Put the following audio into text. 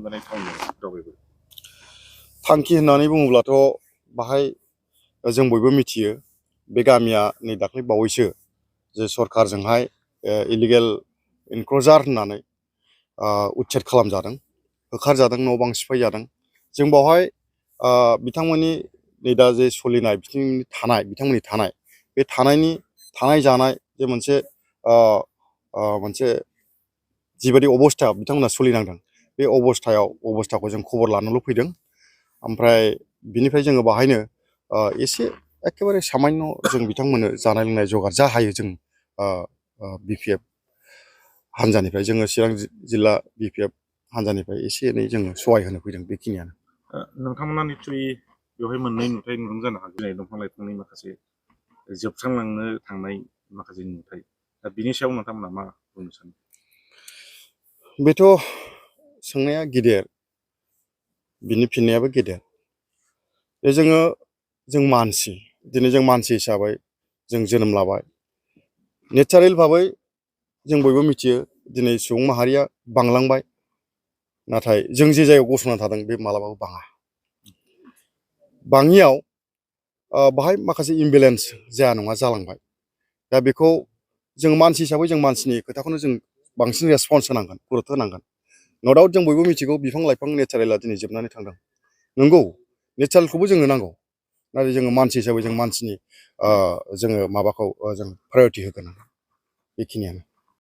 खालामजानाय थावनि दावबायबो थांखि होननानै बुङोब्लाथ' बाहाय जों बयबो मिथियो बे गामिया नै दाख्लै बावैसो जे सरखारजोंहाय इलिगेल इनक्ल'जार होननानै उच्चेद खालामजादों, होखारजादों, न' बां सिफायजादों। जों बावहाय बिथांमोननि नै दा जे सोलिनाय बिथांमोननि थानाय जानाय जे मोनसे जिबायदि अबस्था बिथांमोना सोलिनांदों बे अबस्थाखौ जों खबर लानोल' फैदों। ओमफ्राय बिनिफ्राय जोङो बाहायनो एसे एखेबारे सामान्य जों बिथांमोननो जानाय लोंनाय जगार जा हायो जों BPF हान्जानिफ्राय जोङो चिरां जिल्ला BPF हान्जानिफ्राय एसे एनै जोङो सहाय होनो फैदों, बेखिनियानो। नोंथांमोना निस्सय बेवहाय मोननै नुथाय नुदों जानो हागौ, दिनै दंफां लाइफांनि माखासे जोबस्रांलांनो थांनाय माखासे नुथाय, दा बिनि सायाव नोंथांमोना मा बुंनो सानो? बेथ' सोंनाया गिदिर, बिनि फिननायाबो गेदेर। जों मानसि, दिनै जों मानसि हिसाबै जों जोनोम लाबाय। नेचारेल भाबै जों बयबो मिथियो दिनै सुबुं माहारिया बांलांबाय, नाथाय जों जे जायगायाव गसंना थादों बे मालाबाबो बाङा। बाङियाव बाहाय माखासे इमबेलेन्स जाया नङा जालांबाय। दा बेखौ जों मानसि हिसाबै जों मानसिनि खोथाखौनो जों बांसिन रेसपन्स होनांगोन, गुरुत्थ' होनांगोन। न' डाउट जों बयबो मिथिगौ बिफां लाइफां नेचारेला दिनै जोबनानै थांदों। नंगौ, नेचारेलखौबो जोंनो नांगौ, नाथाय जोङो मानसि हिसाबै जों मानसिनि जोङो माबाखौ जों प्रायरिटि होगोन, बेखिनियानो।